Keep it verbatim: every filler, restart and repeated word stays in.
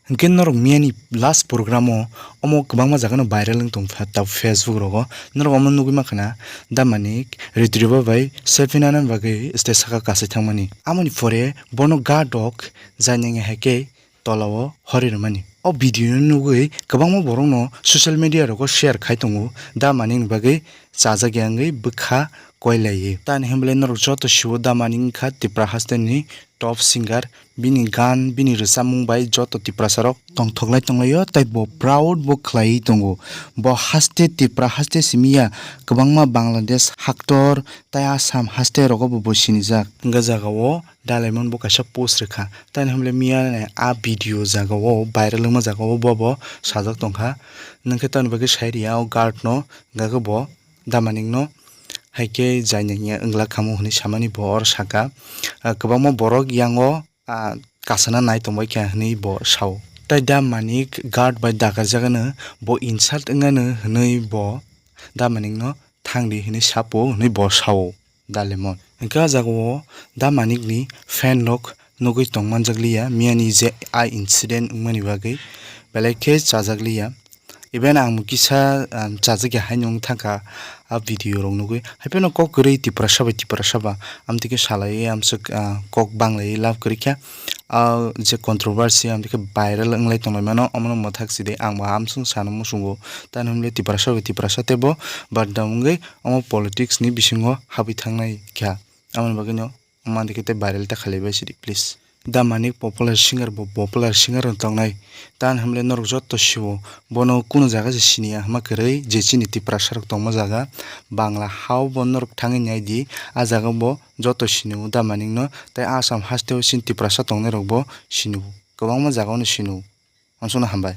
Hwnkhe norok miyani last program o omo kwbangma jaga no viral wng tong kha ta Facebook rogo. Norok omo nugwi mankha na, Da Manik Ritribha bai selfie nana bagwi stage saka kasai thangmani. Amoni pore bono guard rok jainangya hai khe tola o hori rwmani. O video no nugwi kwbangma borok no social media rogo share khai tongo, Da Manik ni bagwi chajak ya wngwi bwkha koilaiwi. Tani hwnba le norok joto siwo Da Manik wngkha Tipra haste ni top singer. Bini gan, bini rwchapmung bai joto Tiprasa rok tongthok lai tonglaio, tei bo proud bo khlaiwi tongo. Bo haste Tipra haste simi ya, kwbangma Bangladesh haktor tei Assam haste rogo bo, bo sinijak. Wngkha jaga o Dalaimon bo kaisa post rwkha. Tani hwnba le miya ni a video jaga o, viral wngma jaga o bo, bo sajak tongkha. Nwngkhe tamni bagwi sai rwya o guard no, hwnkha khe bo Da Manik no hai khe jainang ya wngla khamu hwnwi samani bo oro saka. Ah, kwbangma borok yang o, ah, kasana nai tongbai kha hwnwi bo sao. Tei Da Manik guard bai dakarjak ano bo insult wng ano hwnwi bo Da Manik no thangdi hwnwi sapo hwnwi bo sao Dalaimon. Hwnkhe ah jaga o Da Manik ni fan rok nugwi tongmanjak liya miyani je a incident wngmani bagwi belai khe chajak liya. Even ang bo kisa, um, chajak ya haino wng thangkha a video rok nugwi. Haiphano kok kwrwi Tiprasa bai Tiprasa ba amtwi khe salaiwi amswk, ah, kok banglaiwi love kwrwi kha. Ah, je controversy amtwi khe viral wnglai tonglaimano, omono mwthak sidi ang bo amswk sana muchungo. Tani hwnle Tiprasa bai Tiprasa teibo badam wngwi omo politics ni bisingo habwi thangnai kha. Amoni bagwino Omo andikhe tei viral ta khalaibai sidi, please. Da Manik popular singer bo popular singer no tongnai. Tan hamle norok joto siwo. Bono kuno jaga se siniya hama kwrwi je chini Tiprasa rok tongma jaga. Bangla hao bo norok thangwi naidi. A jaga bo joto siniwo Da Manik no. Tei Assam haste o chini Tiprasa tongnai rok bo siniwo. Kwbangma jaga o no siniwo. Amsukno hambai.